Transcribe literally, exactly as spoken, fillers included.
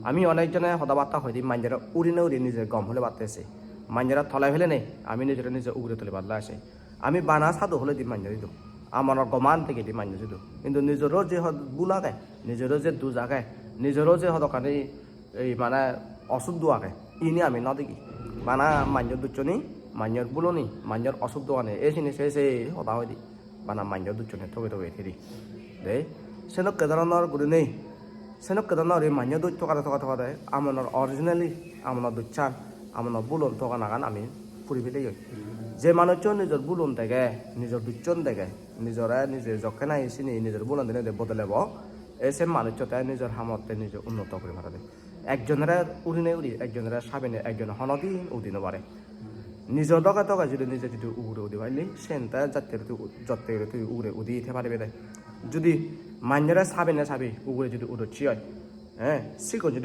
Ami onek jone hoda batta hoide manjore urinei uri nije gom hole batte se. Manjore tole fele nei, ami nijore nije ugure tole batte se. Ami bana sadu hole di manjore do. Amonor goman dege di manjore do. Hintu nijoro je hod bul age, nijoro je duj age, nijoro je hodokkani ei mane osuddo age, ini ami no degi. Bana manjor duchchoni, manjor buloni, manjor osuddo ani, ei sini se se hoda hoide. Bana manjor duchchoni toge toge thiri. De, senokke dhoronor gurinei, senokke dhoronor ei manjor duch togade togade togade, amonor originally, amonor duchchan, amonor bulon toganagan ami puri peleyoi. Je manuccho nijor bulon dege, nijor duchchon dege, nijore nije jokke nahi sini nijor bulon dinei de bodolebo, e se manuccho te nijor hamotte nije unnoto guri parede. Ekjonore urinei uri, ekjonore sabinei, ekjone honodin udi no pare. Nijo doge doge judi nije judi ugure udi palle, sen te jatte guri tui, jotte guri tui ugure udi te paribe de. Judi manjore sabinei sabi ugure judi udocche oi, eh, sigon judi